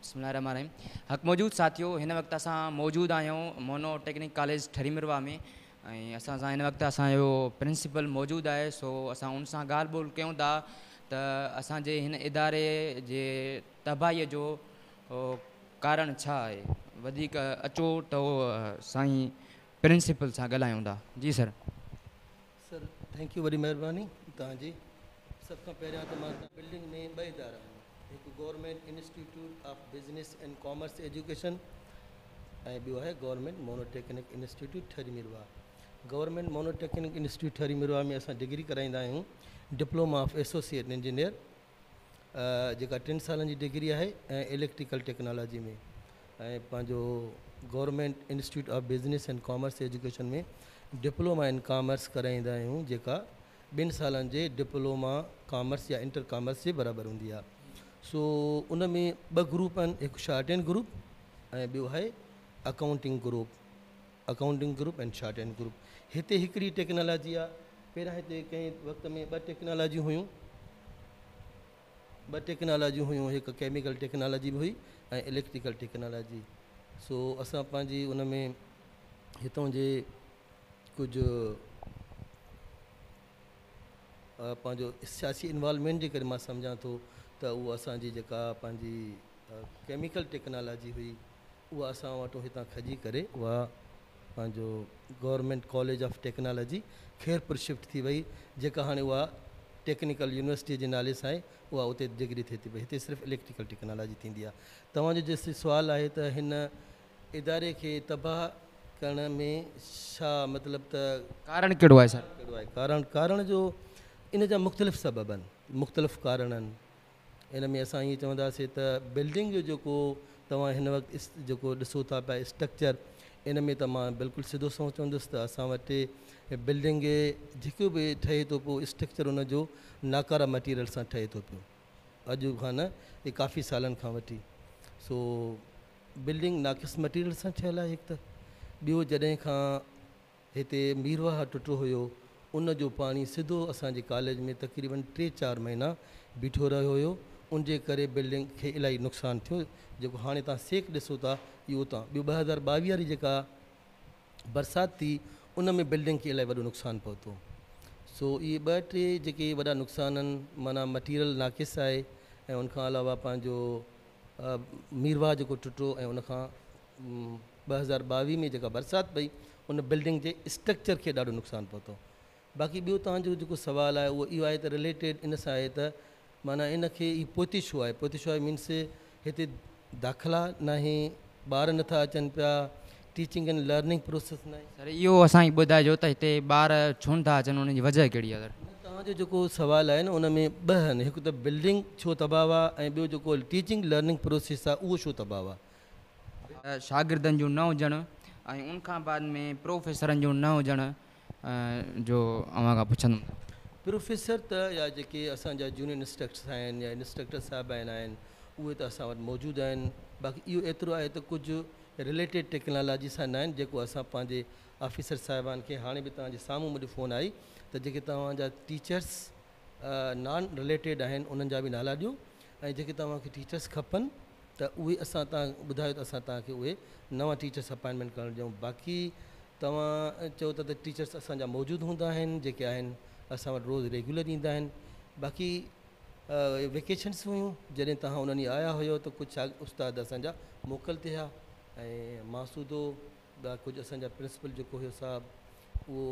بسم الله الرحمٰن الرحيم حق موجود ساٿيو هن وقت اسان موجود آهيون mono technique college Thari Mirwah ۾ ۽ اسان سان هن وقت اسان جو پرنسپل موجود آهي سو اسان ان سان ڳالهه ٻولهه ڪيون ٿا ته اسان جي هن اداري جي تباهي جو ڪارڻ ڇا آهي وڌيڪ اچو ته سائين پرنسپل سان ڳالهايون ٿا جي سر. سر thank you وڏي مهرباني توهان جي سڀ کان پهريان ته مان بلڊنگ ۾ ٻه ادارا آهن هڪ government institute of business and commerce education ۽ ٻيو آهي government monotechnic institute Thari Mirwah government monotechnic institute Thari Mirwah ۾ اسان ڊگري ڪرائيندا آهيون ڊپلوما آف ايسوسيئيٽ انجنيئر جيڪا ٽن سالن جي ڊگري آهي ۽ اليڪٽريڪل ٽيڪنالاجي ۾ ۽ پنهنجو government institute of business and commerce education ۾ diploma in commerce ڪرائيندا آهيون جيڪا ٻن سالن جي ڊپلوما ڪامرس يا انٽر ڪامرس جي برابر هوندي آهي سو ان ۾ ٻه گروپ آهن هڪ شارٽ هينڊ گروپ ۽ ٻيو آهي accounting group accounting group ۽ short hand group هتي هڪڙي ٽيڪنالاجي آهي پهريان هتي ڪنهن وقت ۾ ٻه ٽيڪنالاجيون هيون ٻه ٽيڪنالاجيون هيون هڪ ڪيميڪل ٽيڪنالاجي به هئي ۽ اليڪٽريڪل ٽيڪنالاجي سو اسان پنهنجي ان ۾ هتون جي ڪجهه پنهنجو سياسي انوالومينٽ جي ڪري مان سمجهان ٿو ته اهو اسان جي جيڪا پنهنجي ڪيميڪل ٽيڪنالاجي هئي اها اسان وٽون هتان کڄي ڪري اها پنهنجو government college of technology Khairpur shift ٿي وئي جيڪا هاڻي اها ٽيڪنيڪل يونيورسٽي جي نالي سان آهي اها اتي ڊگري ٿئي ٿي پئي هتي صرف اليڪٽريڪل ٽيڪنالاجي ٿيندي آهي توهان جو جيسين سوال آهي ته هن اداري کي تباهه ڪرڻ ۾ ڇا مطلب ته ڪارڻ ڪهڙو آهي سر؟ ڪهڙو آهي ڪارڻ ڪارڻ جو ان جا مختلف سبب آهن مختلف ڪارڻ آهن ان ۾ اسان ائين چونداسين ته بلڊنگ جو جيڪو توهان هن وقت جيڪو ڏسو ٿا پيا اسٽرڪچر ان ۾ ته مان بلڪل سڌو سنئون چوندس ته اسان وٽ بلڊنگ جيڪو به ٺهي ٿو پيو اسٽرڪچر ان جو ناڪاره مٽيريل سان ٺهي ٿو پيو اڄ کان نه هي ڪافي سالن کان وٺي سو بلڊنگ ناقص مٽيريل سان ٺهيل آهي هڪ ته ٻيو جڏهن کان هتي ميرواهه ٽٽو هيو ان جو پاڻي سڌو اسان جي ڪاليج ۾ تقريبن ٽي چار مهينا بيٺو رهيو هيو ان جي ڪري بلڊنگ کي الاهي نقصان ٿيو جيڪو هاڻي توهان سيڪ ڏسو ٿا اهو اتان ٻيو 2022 واري جيڪا برسات ٿي ان ۾ بلڊنگ کي الاهي وڏو نقصان پهتو سو اهي ٻه ٽي جيڪي وڏا نقصان آهن معنيٰ مٽيريل ناقص آهي ۽ ان کان علاوه پنهنجو ميرواهه جيڪو ٽٽو ۽ ان کان 2022 ۾ جيڪا برسات پئي ان بلڊنگ جي اسٽرڪچر کي ڏاڍو نقصان پهتو. باقي ٻيو توهان جو جيڪو سوال آهي اهو اهو آهي ته رليٽيڊ ان سان آهي ته معنيٰ ان کي هي پوئتي ڇو آهي پوئتي ڇو آهي مينس هتي داخلا ناهي ٻار نٿا اچن پيا ٽيچنگ اينڊ لرننگ پروسيس ناهي. سر اهو اسان کي ٻڌائجو ته هتي ٻار ڇو نٿا اچن ان جي وجه ڪهڙي آهي سر. نه توهان جو جيڪو سوال آهي نه ان ۾ ٻه آهن هڪ ته بلڊنگ ڇو تباهه آهي ۽ ٻيو جيڪو ٽيچنگ لرننگ پروسيس آهي اهو ڇو تباهه آهي. شاگردن جو نه هجڻ ۽ ان کان بعد ۾ پروفيسرن جو نه هجڻ جو اوهان کان پڇندم. پروفيسر ته يا جيڪي اسان جا جونيئر انسٽرڪٽرس آهن يا انسٽرڪٽر صاحبان آهن اهي ته اسان وٽ موجود آهن باقي اهو ايترو آهي ته ڪجهه رليٽيڊ ٽيڪنالاجي سان نه آهن جيڪو اسان پنهنجي آفيسر صاحبان کي هاڻي به توهان جي سامهون منهنجي فون آئي ته جيڪي توهان جا ٽيچرس نان رليٽيڊ آهن انهن جا به نالا ڏيو ۽ جيڪي توهان کي ٽيچرس کپن ته اهي اسان توهان ٻڌايو ته اسان توهان کي اهي نوان ٽيچرس اپائنٽمينٽ ڪرڻ ڏيون باقي توهان چئو ٿا ته ٽيچرس اسان جا موجود هوندا آهن جيڪي آهن اسان وٽ روز ريگيولر ايندا آهن باقي ويڪيشنس هيون جڏهن توهان انهن ڏينهن آيا هيو ته ڪجهه استاد اسان جا موڪل تي هيا ۽ مان سوڌو ٻيا ڪجهه اسان جا پرنسپل جيڪو هيو صاحب اهو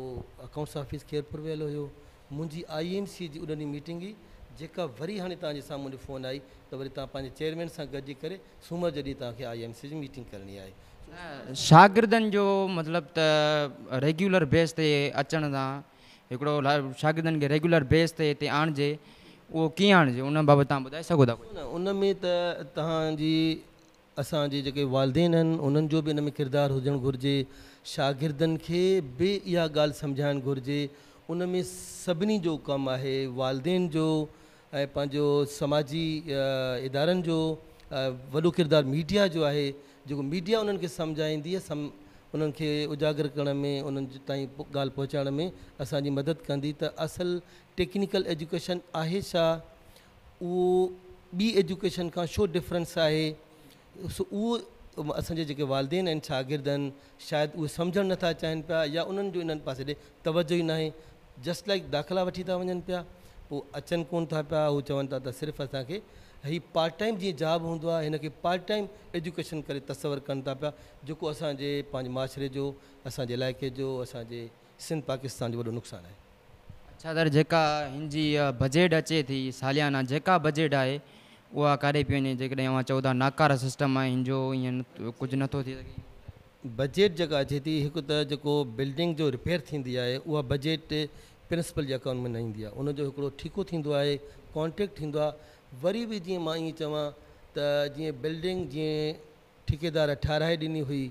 اڪائونٽس آفيس خيرپور ويل هيو. منهنجي I M C جي ان ڏينهن ميٽنگ هئي جيڪا وري هاڻي توهان جي سامهون منهنجي فون آئي ته وري توهان پنهنجي چيئرمين سان گڏجي ڪري سومر جي ڏينهن توهان کي I M C جي ميٽنگ ڪرڻي آهي. شاگردن جو مطلب ته ريگيولر بيس تي اچڻ سان هڪڙو شاگردن کي ريگيولر بيس تي هتي آڻجي اهو ڪيئن آڻجي ان بابت توهان ٻڌائي سگهو ٿا ڪجهه؟ نه ان ۾ ته توهان جي اسان جي جيڪي والدين آهن انهن جو به ان ۾ ڪردار هجڻ گهرجي، شاگردن کي به اها ڳالهه سمجهائڻ گهرجي، ان ۾ سڀني جو ڪم آهي، والدين جو ۽ پنهنجو سماجي ادارن جو وڏو ڪردار ميڊيا جو آهي، جيڪو ميڊيا انهن کي سمجهائيندي انهن کي اجاگر ڪرڻ ۾ انهن تائين ڳالهه پهچائڻ ۾ اسان جي مدد ڪندي ته اصل ٽيڪنيڪل ايجوڪيشن آهي ڇا؟ اهو ٻي ايجوڪيشن کان ڇو ڊفرنس آهي؟ سو اهو اسان جا جيڪي والدين آهن شاگردن شايد اهي سمجهڻ نٿا چاهين پيا يا انهن جو انهن پاسي ڏي توجه ئي ناهي. جسٽ لائيڪ داخلا وٺي ٿا وڃن پيا پوء اچن ڪونه ٿا پيا. هو چون ٿا ته صرف اسان کي هي پارٽ ٽائيم جيئن جاب هوندو آهي هن کي پارٽ ٽائيم ايجوڪيشن ڪري تصور ڪن ٿا پيا، جيڪو اسان جي پنهنجي معاشري جو، اسان جي علائقي جو، اسان جي سنڌ پاڪستان جو وڏو نقصان آهي. اڇا سر جيڪا هن جي بجيٽ اچي ٿي ساليانه جيڪا بجيٽ آهي اها ڪاڏي پئي وڃي جيڪڏهن اوهان چئو ٿا ناڪاره سسٽم آهي هن جو ائين ڪجهه نٿو ٿي سگهي. بجيٽ جيڪا اچي ٿي هڪ ته جيڪو بلڊنگ جو رپيئر ٿيندي آهي اها بجيٽ پرنسپل جي اڪائونٽ ۾ نه ايندي آهي، ان جو هڪڙو ٺيڪو ٿيندو آهي، ڪانٽريڪٽ ٿيندو آهي. وري به جيئن مان ائين چوان ته جيئن بلڊنگ جيئن ٺيڪيدار ٺهرائي ڏني هئي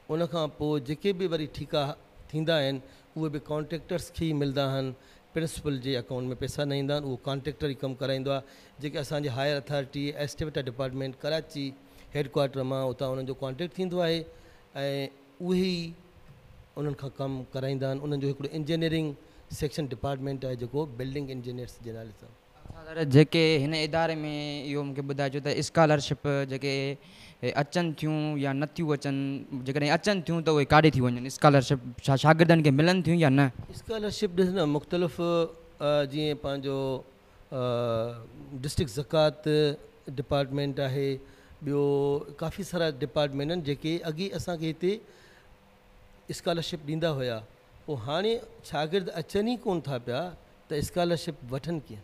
ان کان پوء جيڪي به وري ٺيڪا ٿيندا آهن اهي به ڪانٽريڪٽرس کي ئي ملندا آهن، پرنسپل جي اڪائونٽ ۾ پئسا نه ايندا آهن، اهو ڪانٽريڪٽر ئي ڪم ڪرائيندو آهي. جيڪي اسان جي higher authority ASTEVETA department Karachi head quarter مان اتان انهن جو ڪانٽريڪٽ ٿيندو آهي ۽ اهي ئي انهن کان ڪم ڪرائيندا آهن. انهن جو هڪڙو انجنيئرنگ سيڪشن ڊپارٽمينٽ آهي جيڪو بلڊنگ انجنيئرس جي نالي سان. اڇا سر جيڪي هن اداري ۾ اهو مونکي ٻڌائجو ته اسڪالرشپ جيڪي اچن ٿيون يا نه ٿيون اچن، جيڪڏهن اچن ٿيون ته اهي ڪاڏي ٿيون وڃن، اسڪالرشپ ڇا شاگردن کي ملن ٿيون يا نه؟ اسڪالرشپ ڏس نه مختلف جيئن پنهنجو ڊسٽرڪٽ زڪوات ڊپارٽمينٽ آهي، ٻيو ڪافي سارا ڊپارٽمينٽ آهن جيڪي اڳي اسان کي هتي اسڪالرشپ ڏيندا هيا، پوء هاڻي شاگرد اچن ئي ڪونه ٿا پيا ته اسڪالرشپ وٺن ڪيئن؟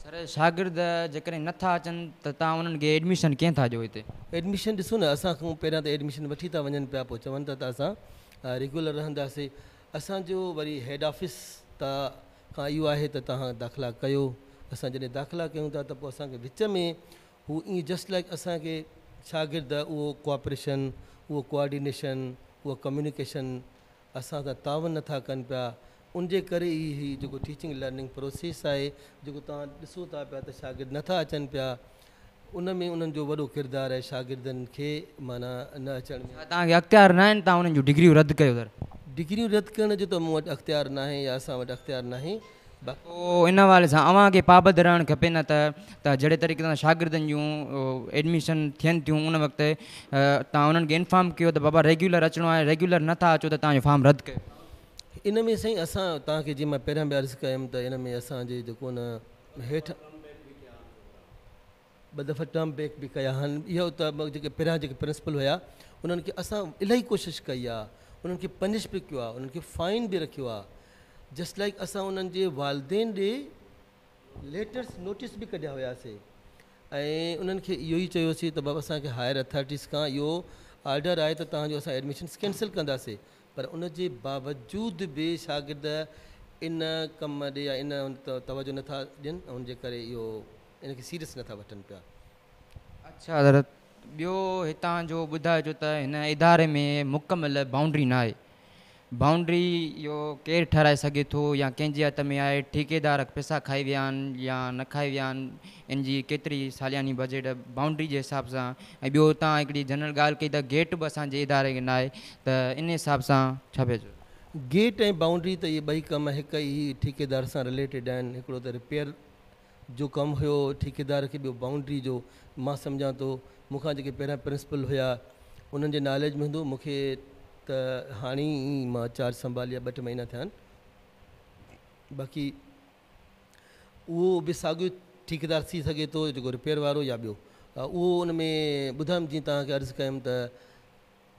سر شاگرد جيڪڏهن نه ٿا اچن ته توهان انهن کي ايڊميشن ڪيئن ٿا ڏيو هتي؟ ايڊميشن ڏسو نه اسان کان پهريان ته ايڊميشن وٺي ٿا وڃن پيا پوء چون ٿا ته اسان ريگيولر رهنداسي، اسان جو وري هيڊ آفيس تا کان اهو آهي ته توهان داخلا ڪيو، اسان جڏهن داخلا ڪيون ٿا ته پوء اسان کي وچ ۾ هو ائين جسٽ لائيڪ اسان کي شاگرد اهو ڪوآپريشن، اهو ڪوآرڊينيشن، اهو ڪميونيڪيشن اسان سان تعاون نه ٿا ڪن پيا، ان جي ڪري ئي هي جيڪو ٽيچنگ لرننگ پروسيس آهي جيڪو توهان ڏسو ٿا پيا ته شاگرد نه ٿا اچن پيا ان ۾ انهن جو وڏو ڪردار آهي شاگردن کي معنيٰ نه اچڻ ۾. ڇا توهان کي اختيار نه آهن توهان انهن جون ڊگريون رد ڪيو سر؟ ڊگريون رد ڪرڻ جو ته مون وٽ اختيار ناهي يا اسان وٽ اختيار ناهي باقي. پوء ان حوالي سان اوهان کي پابند رهڻ کپي نه ته ته جهڙي طريقي سان شاگردن جون ايڊميشن ٿين ٿيون ان وقت توهان انهن کي انفارم ڪيو ته بابا ريگيولر اچڻو آهي ريگيولر نه ٿا اچو ته توهان جو فارم رد ڪيو. ان ۾ سائين اسان توهان کي جيئن مان پهريان به عرض ڪيم ته ان ۾ اسان جي جيڪو نه هيٺ ٻه دفعا ٽرم بيڪ به ڪيا آهن. اهو ته جيڪي پهريان جيڪي پرنسپل هيا انهن کي اسان الاهي ڪوشش ڪئي آهي، انهن کي پنش به ڪيو آهي، انهن کي فائن به رکيو آهي، جسٽ لائيڪ اسان انهن جي والدين ڏي ليٽرس نوٽيس به ڪڍيا هياسي ۽ انهن کي اهو ئي چيوسي ته بابا اسان کي هائر اٿارٽيز کان اهو آرڊر آهي ته توهان جو اسان ايڊميشنس ڪينسل ڪنداسي، پر ان جي باوجود به شاگرد ان ڪم ڏي يا ان توجه نٿا ڏين ان جي ڪري اهو ان کي سيريس نٿا وٺن پيا. اڇا حضرت ٻيو هتان جو ٻڌائجو ته هن اداري ۾ مڪمل بائونڊري ناهي، بائونڊري اهو ڪير ٺهرائي سگهي ٿو يا ڪنهن جي هٿ ۾ آهي، ٺيڪيدار پئسا کائي ويا آهن يا نه کائي ويا آهن، ان جي ڪيتري سالياني بجيٽ بائونڊري جي حساب سان، ۽ ٻيو تان هڪڙي جنرل ڳالهه ڪئي ته گيٽ به اسان جي اداري کي ناهي ته ان حساب سان ڇا پيا چئو؟ گيٽ ۽ بائونڊري ته اهي ٻئي ڪم هڪ ئي ٺيڪيدار سان رليٽيڊ آهن، هڪڙو ته رپيئر جو ڪم هيو ٺيڪيدار کي ٻيو بائونڊري جو، مان سمجهان ٿو مون کان جيڪي پهريان پرنسپل هيا انهن جي ناليج ۾ هوندو، مون کي ته هاڻي ئي مان چارج سنڀالي آهي ٻه ٽي مهينا ٿيا آهن، باقي اهو به ساڳيو ٺيڪيدار ٿي سگهي ٿو جيڪو رپيئر وارو يا ٻيو اهو ان ۾ ٻڌايم جيئن توهان کي عرض ڪيم ته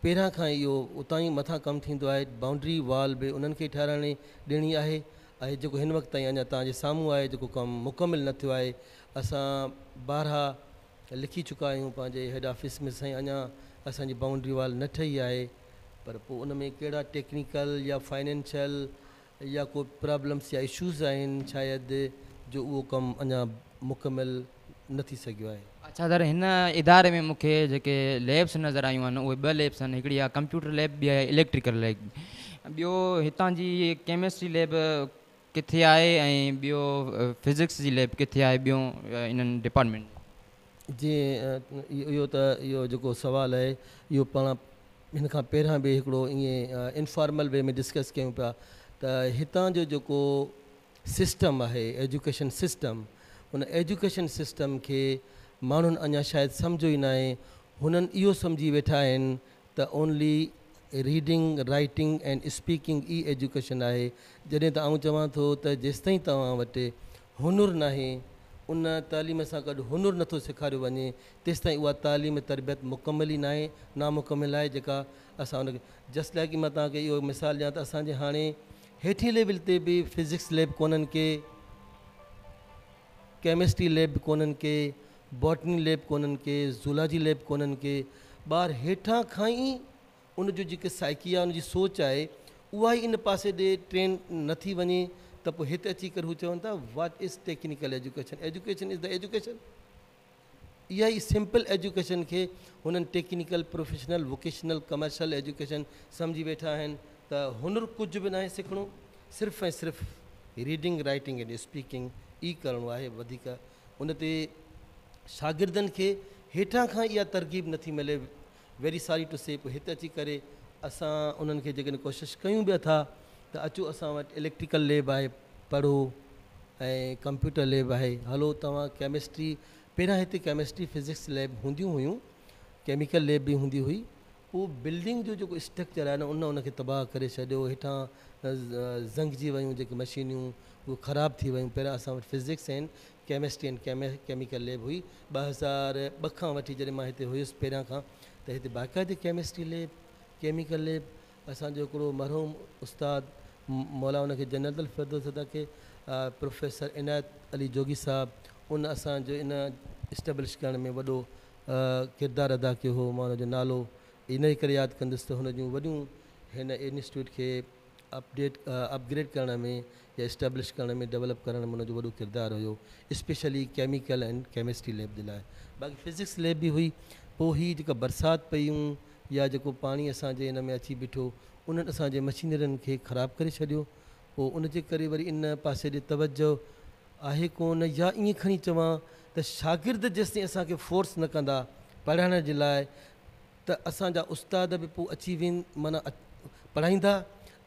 پهريان کان ئي اهو اتان ئي مٿان ڪم ٿيندو آهي، بائونڊري وال به انهن کي ئي ٺهرائڻي ڏيڻي آهي ۽ جيڪو هن وقت تائين اڃا توهان جي سامهون آهي جيڪو ڪم مڪمل نه ٿيو آهي، اسان بارها لکي چڪا آهيون پنهنجي هيڊ آفيس ۾ سائين اڃا اسان جي بائونڊري وال نه ٺهي آهي پر پوء ان ۾ ڪهڙا ٽيڪنيڪل يا فائنينشل يا ڪو پرابلمس يا اشوز آهن شايد جو اهو ڪم اڃا مڪمل نه ٿي سگهيو آهي. اڇا سر هن اداري ۾ مون کي جيڪي ليبس نظر آيون آهن اهي ٻه ليبس آهن هڪڙي آهي ڪمپيوٽر ليب ٻي آهي اليڪٽريڪل ليب ٻيو هتان جي ڪيمسٽري ليب ڪٿي آهي ۽ ٻيو فزڪس جي ليب ڪٿي آهي ٻيو انهن ڊپارٽمينٽ. جي اهو ته اهو جيڪو سوال آهي اهو پاڻ هن کان پهريان به هڪڙو ائين انفارمل وي ۾ ڊسڪس ڪيون پيا ته هتان جو جيڪو سسٽم آهي ايجوڪيشن سسٽم ان ايجوڪيشن سسٽم کي ماڻهن اڃا شايد سمجهيو ئي ناهي. هنن اهو سمجهي ويٺا آهن ته only reading, writing and speaking ئي ايجوڪيشن آهي، جڏهن ته آئون چوان ٿو ته جيستائين توهان وٽ هنر ناهي، ان تعليم سان گڏ هنر نٿو سيکاريو وڃي، تيستائين اها تعليم تربيت مڪمل ئي ناهي، نامڪمل آهي جيڪا اسان ان کي جسٽ لائيڪ مان توهان کي اهو مثال ڏيان ته اسان جي هاڻي هيٺين ليول تي به فزڪس ليب ڪونهن ڪي، ڪيمسٽري ليب به ڪونهن ڪي، باٽني ليب ڪونهن ڪي، زولاجي ليب ڪونهن ڪي، ٻار هيٺان کان ئي ان جو جيڪي سائيڪي آهي ان جي سوچ آهي اها ئي ان پاسي ڏي ٽرين نه ٿي وڃي ته پوء هت اچي ڪري هو چون ٿا what is technical education, education is the education. اها ئي سمپل ايجوڪيشن کي هنن technical, professional, vocational, commercial education سمجهي ويٺا آهن ته هنر ڪجهه به ناهي سکڻو صرف ۽ صرف ريڊنگ، رائيٽنگ اينڊ اسپيڪنگ ئي ڪرڻو آهي وڌيڪ ان تي شاگردن کي هيٺان کان اها ترغيب نٿي ملي ويري ساري ٽو سي پوء هت اچي ڪري اسان انهن کي جيڪڏهن ڪوشش ڪيون به اٿا ته اچو اسان وٽ اليڪٽريڪل ليب آهي پڙهو ۽ ڪمپيوٽر ليب آهي هلو توهان ڪيمسٽري پهريان هتي ڪيمسٽري فزڪس ليب هونديون هيون ڪيميڪل ليب به هوندي هئي پوء بلڊنگ جو جيڪو اسٽرڪچر آهي نه ان ان کي تباهه ڪري ڇڏيو هيٺان زنگجي ويون جيڪي مشينيون اهي خراب ٿي ويون پهريان اسان وٽ physics and chemistry and chemical lab هئي 2002 کان وٺي جڏهن مان هتي هيس پهريان کان ته هتي باقاعدي ڪيمسٽري ليب ڪيميڪل ليب اسان جو هڪڙو مرحوم استاد مولا ان کي جنت الفردوس عطا ڪري پروفيسر عنايت علي جوڳي صاحب ان اسان جو ان اسٽيبلش ڪرڻ ۾ وڏو ڪردار ادا ڪيو هو مان ان جو نالو انهي ڪري ياد ڪندس ته هن جون وڏيون هن انسٽيٽيوٽ کي اپڊيٽ اپگريڊ ڪرڻ ۾ يا اسٽيبلش ڪرڻ ۾ ڊولپ ڪرڻ ۾ ان جو وڏو ڪردار هيو specially chemical and chemistry lab جي لاء باقي فزڪس ليب به هئي پوء هي جيڪا برسات پيون يا جيڪو پاڻي اسان جي ان ۾ اچي بيٺو انهن اسان جي مشينرين کي خراب ڪري ڇڏيو پوء ان جي ڪري وري ان پاسي ڏي توجه آهي ڪونه يا ائين کڻي چوان ته شاگرد جيستائين اسان کي فورس نه ڪندا پڙهائڻ جي لاء ته اسان جا استاد به پوء اچي وين معنيٰ پڙهائيندا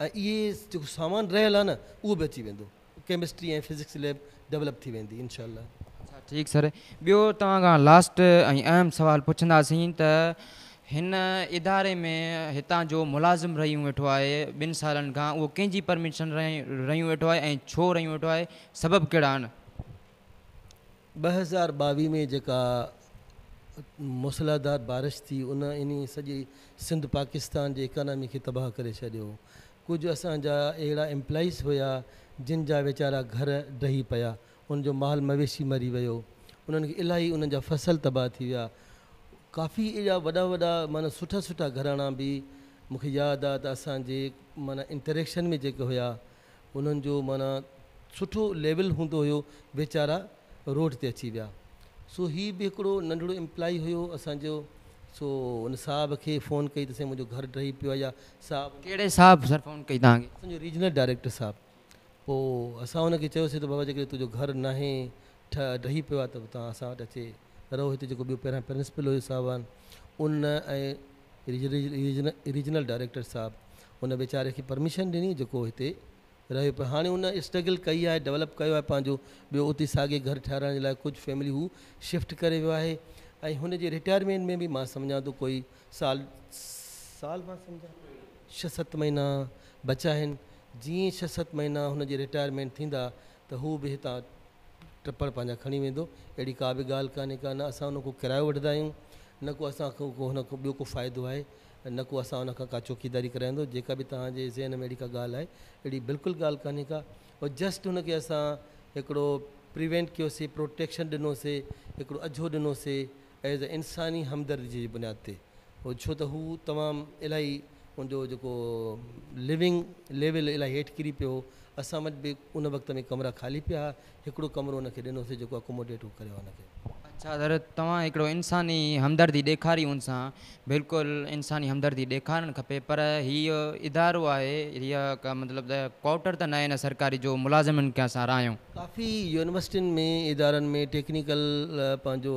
۽ اهي جيڪو سامان رهيل آهي نه اهو به اچي ويندو ڪيمسٽري ۽ فزڪس ليب ڊولپ ٿي ويندي انشاء الله. اڇا ٺيڪ سر ٻيو توهان کان لاسٽ ۽ اهم سوال پڇنداسين ته هن اداري ۾ هتان جو ملازم رهيون ويٺو آهي ٻن سالن کان اهو ڪنهن جي پرميشن رهيون ويٺو آهي ۽ ڇو رهيون ويٺو آهي سبب ڪهڙا آهن؟ 2022 ۾ جيڪا موسلاڌار بارش ٿي ان انهي سڄي سنڌ پاڪستان جي اڪانامي کي تباهه ڪري ڇڏيو. ڪجهه اسان جا اهڙا ايمپلائيز هيا جن جا ويچارا گهر ڊهي پيا، ان جو مال مويشي مري ويو، انهن کي الاهي انهن جا فصل تباهه ٿي ويا. ڪافي اهڙا وڏا وڏا معنيٰ سٺا سٺا گهراڻا به مون کي ياد آ ته اسان جي معنيٰ انٽريڪشن ۾ جيڪي هيا انهن جو معنيٰ سٺو ليول هوندو هيو ويچارا روڊ تي اچي ويا سو هي به هڪڙو ننڍڙو امپلائي هيو اسان جو سو ان صاحب کي فون ڪئي ته سائين منهنجو گهر ڊهي پيو آهي يا صاحب ڪهڙي صاحب سر فون ڪئي توهان کي؟ اسان جو ريجنل ڊائريڪٽر صاحب پوء اسان ان کي چيوسين ته بابا جيڪڏهن تنهنجو گهر ناهي ڊهي پيو آهي ته توهان اسان وٽ اچي رهو هتي جيڪو ٻيو پهريان پرنسپل هيو صاحبان ان ۽ ريجنل ڊائريڪٽر صاحب ان ويچاري کي پرميشن ڏني جيڪو هتي رهيو پر هاڻي ان اسٽرگل ڪئي آهي ڊولپ ڪيو آهي پنهنجو ٻيو اتي ساڳي گهر ٺهرائڻ جي لاء ڪجهه فيملي هو شفٽ ڪري ويو آهي ۽ هن جي رٽائرمينٽ ۾ به مان سمجهان ٿو ڪوئي سال سال مان سمجهان ڇهه ست مهينا بچا آهن جيئن ڇهه ست مهينا هن جي رٽائرمينٽ ٿيندا ته هو به هتان ٽپڙ پنهنجا کڻي ويندو اهڙي ڪا به ڳالهه ڪانهي ڪا نه اسان ان کان ڪرايو وٺندا آهيون نه ڪو اسان کان ڪو هن کان ٻيو ڪو فائدو آهي نه ڪو اسان ان کان ڪا چوڪيداري ڪرايون جيڪا به توهان جي ذهن ۾ اهڙي ڪا ڳالهه آهي اهڙي بلڪل ڳالهه ڪانهي ڪا هو جسٽ هن کي اسان هڪڙو پريوينٽ ڪيوسي پروٽيڪشن ڏنوسي هڪڙو اجهو ڏنوسي ايز اي انساني همدردي جي بنياد تي هو ڇو ته هو تمام الاهي ان جو جيڪو لوينگ ليول الاهي هيٺ ڪري پيو هو اسان وٽ به ان وقت ۾ ڪمرا خالي پيا ها هڪڙو ڪمرو ان کي ڏنوسي جيڪو اڪوموڊيٽ هو ڪريو ان کي. اڇا سر توهان هڪڙو انساني همدردي ڏيکاري ان سان بلڪل انساني همدردي ڏيکارڻ کپي پر هي ادارو آهي هي ڪا مطلب ته ڪواٽر ته ناهي نه سرڪاري جو ملازمن کي اسان رهايون. ڪافي يونيورسٽين ۾ ادارن ۾ ٽيڪنيڪل پنهنجو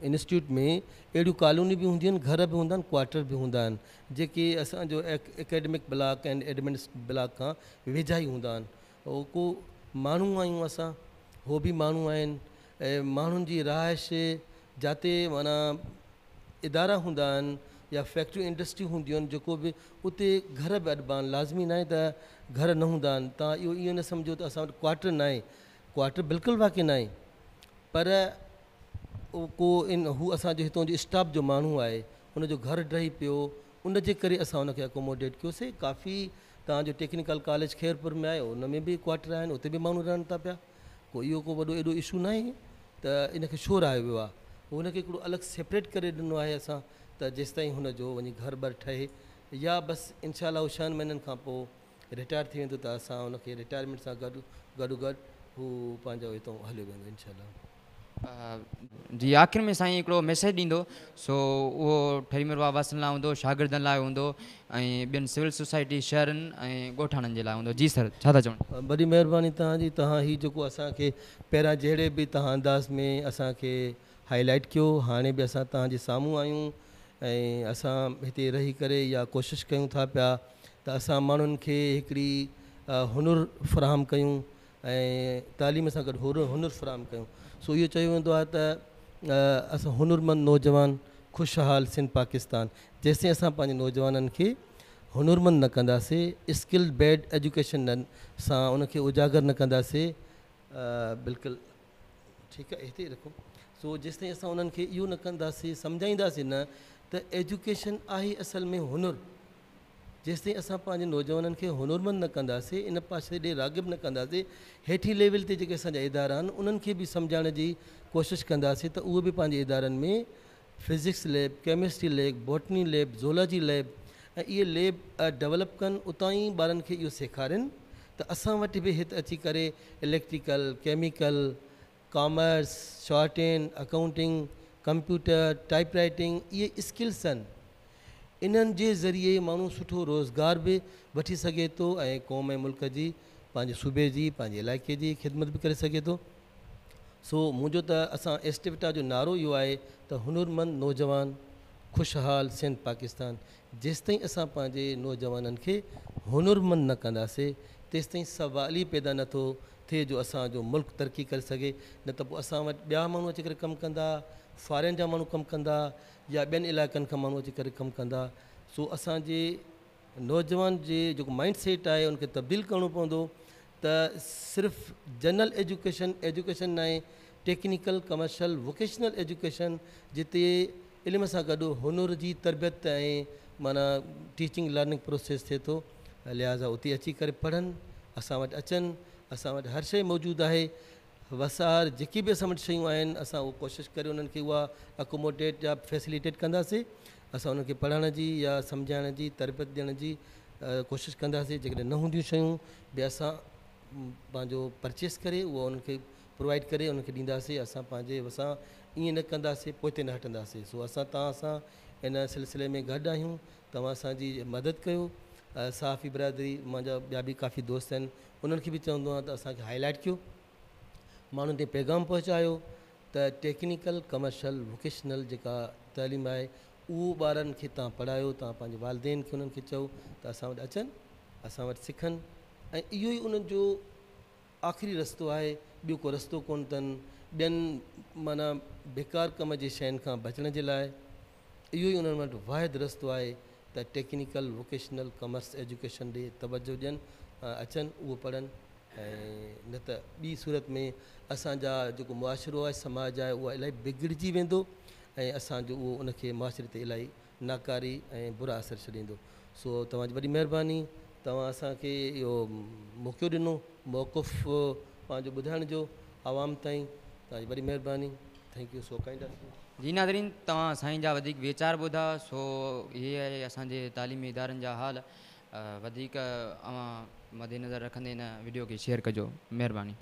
انسٽيٽيوٽ ۾ اهڙيون ڪالونيون به هونديون آهن گهر به هوندا آهن ڪواٽر به هوندا آهن جيڪي اسان جو اڪيڊمڪ بلاڪ ۽ ايڊمنسٽ بلاڪ کان ويجها ئي هوندا آهن هو ڪو ماڻهو آهيون اسان هو به ماڻهو آهن ۽ ماڻهن جي رهائش جاتي معنيٰ ادارا هوندا آهن يا فيڪٽريون انڊسٽريون هونديون آهن جيڪو به اتي گهر به اڏبا آهن لازمي ناهي ته گهر نه هوندا آهن توهان اهو اهو نه سمجهو ته اسان وٽ ڪوارٽر ناهي ڪوارٽر بلڪل واقع ناهي پر ڪو ان هو اسان جو هتان جو اسٽاف جو ماڻهو آهي ان جو گهر ڊهي پيو ان جي ڪري اسان ان کي اڪوموڊيٽ ڪيوسي ڪافي توهان جو ٽيڪنيڪل ڪاليج خيرپور ۾ آهي ان ۾ به ڪوارٽر آهن اتي به ماڻهو رهن ٿا پيا ڪو اهو ڪو وڏو ايڏو اشو ناهي ته ان کي ڇو رهايو ويو آهي هن کي هڪڙو الڳ سيپريٽ ڪري ڏنو آهي اسان ته جيستائين هن جو وڃي گهر بر ٺهي يا بس انشاء الله هو ڇهن مهينن کان پوء رٽائر ٿي ويندو ته اسان ان کي رٽائرمينٽ سان گڏ گڏو گڏ هو پنهنجو هتان هليو ويندو انشاء الله. جي آخر ۾ سائين هڪڙو ميسيج ڏيندو سو اهو ٺري ميرواهه واسين لاء هوندو شاگردن لاء هوندو ۽ ٻين سول سوسائٽي شهرن ۽ ڳوٺاڻن جي لاء هوندو جي سر ڇا ٿا چوڻ. وڏي مهرباني توهان جي توهان هي جيڪو اسان کي پهريان جهڙي به توهان انداز ۾ اسان کي هائي لائيٽ ڪيو هاڻي به اسان توهان جي سامهون آهيون ۽ اسان هتي رهي ڪري اها ڪوشش ڪيون ٿا پيا ته اسان ماڻهن کي هڪڙي هنر فراهم ڪيون ۽ تعليم سان گڏ هنر فراهم ڪيون سو اهو چيو ويندو آهي ته اسان هنرمند نوجوان خوشحال سنڌ پاڪستان جيستائين اسان پنهنجي نوجوانن کي هنرمند نه ڪنداسي اسڪل بيڊ ايجوڪيشن نه سان ان کي اجاگر نه ڪنداسي بلڪل ٺيڪ آهي هتي ئي رکو سو جيستائين اسان انهن کي اهو نه ڪنداسي سمجهائينداسي نه ته ايجوڪيشن آهي اصل ۾ هنر جيستائين اسان پنهنجي نوجوانن کي هنرمند نه ڪنداسين، ان پاسي ڏي راغب نه ڪنداسين، هيٺين ليول تي جيڪي اسان جا ادارا آهن انهن کي به سمجهائڻ جي ڪوشش ڪنداسين ته اهي به پنهنجي ادارن ۾ physics lab, chemistry lab, botany lab, zoology lab ۽ اهي ليب ڊولپ ڪن اتان ئي ٻارن کي اهو سيکارين ته اسان وٽ به هت اچي ڪري electrical, chemical, commerce, shorthand, accounting, computer, type writing اهي اسڪلس آهن انهن جي ذريعي ماڻهو سٺو روزگار به وٺي سگهي ٿو ۽ قوم ۽ ملڪ جي پنهنجي صوبي جي پنهنجي علائقي جي خدمت به ڪري سگهي ٿو سو منهنجو ته اسان ايسٽوٽا جو نعرو اهو آهي ته هنرمند نوجوان خوشحال سنڌ پاڪستان جيستائين اسان پنهنجي نوجوانن کي هنرمند نه ڪنداسي تيستائين سوال ئي پيدا نه ٿو ٿئي جو اسان جو ملڪ ترقي ڪري سگهي نه ته پوء اسان وٽ ٻيا ماڻهو اچي ڪري ڪم ڪندا فارين جا ماڻهو ڪم ڪندا يا ٻين علائقن کان ماڻهو اچي ڪري ڪم ڪندا سو اسان جي نوجوان جي جيڪو مائنڊ سيٽ آهي ان کي تبديل ڪرڻو پوندو ته صرف جنرل ايجوڪيشن ايجوڪيشن ناهي ٽيڪنيڪل ڪمرشل ووڪيشنل ايجوڪيشن جتي علم سان گڏ هنر جي تربيت ۽ معنيٰ ٽيچنگ لرننگ پروسيس ٿئي ٿو لهٰذا اتي اچي ڪري پڙهن اسان وٽ اچن اسان وٽ هر شيء موجود آهي وسار جيڪي به اسان وٽ شيون آهن اسان اهو ڪوشش ڪري انهن کي اها اڪوموڊيٽ يا فيسليٽيٽ ڪنداسين اسان انهن کي پڙهائڻ جي يا سمجهائڻ جي تربيت ڏيڻ جي ڪوشش ڪنداسين جيڪڏهن نه هونديون شيون به اسان پنهنجو پرچيس ڪري اهو انهن کي پرووائيڊ ڪري انهن کي ڏينداسين اسان پنهنجي وسان ائين نه ڪنداسين پوئتي نه هٽنداسين سو اسان توهان سان ان سلسلي ۾ گڏ آهيون توهان اسان جي مدد ڪيو صحافي برادري منهنجا ٻيا به ڪافي دوست آهن انهن کي به چوندو آهيان ته اسان کي هائي لائيٽ ڪيو ماڻهن تائين پيغام پهچايو ته ٽيڪنيڪل ڪمرشل ووڪيشنل جيڪا تعليم آهي اهو ٻارن کي توهان پڙهايو توهان پنهنجي والدين کي انهن کي چئو ته اسان وٽ اچن اسان وٽ سکن ۽ اهو ئي انهن جو آخري رستو آهي ٻيو ڪو رستو ڪونه اٿن ٻين معنيٰ بيڪار ڪم جي شين کان بچڻ جي لاء اهو ئي انهن وٽ واحد رستو آهي ته ٽيڪنيڪل ووڪيشنل ڪامرس ايجوڪيشن ڏي توجهه ڏين اچن اهو پڙهن ۽ نه ته ٻي صورت ۾ اسان جا جيڪو معاشرو آهي سماج آهي اهو الاهي بگڙجي ويندو ۽ اسان جو اهو ان کي معاشري تي الاهي ناڪاري ۽ برا اثر ڇڏيندو سو توهان جي وڏي مهرباني توهان اسان کي اهو موقعو ڏنو موقف پنهنجو ٻڌائڻ جو عوام تائين توهان جي وڏي مهرباني thank you so kind of you. جي ناظرين توهان سائين جا وڌيڪ ويچار ٻڌا سو هي آهي اسان جي تعليمي ادارن جا حال وڌيڪ اوهان مد نظر رکندي هن وڊيو کي شيئر ڪجو مهرباني.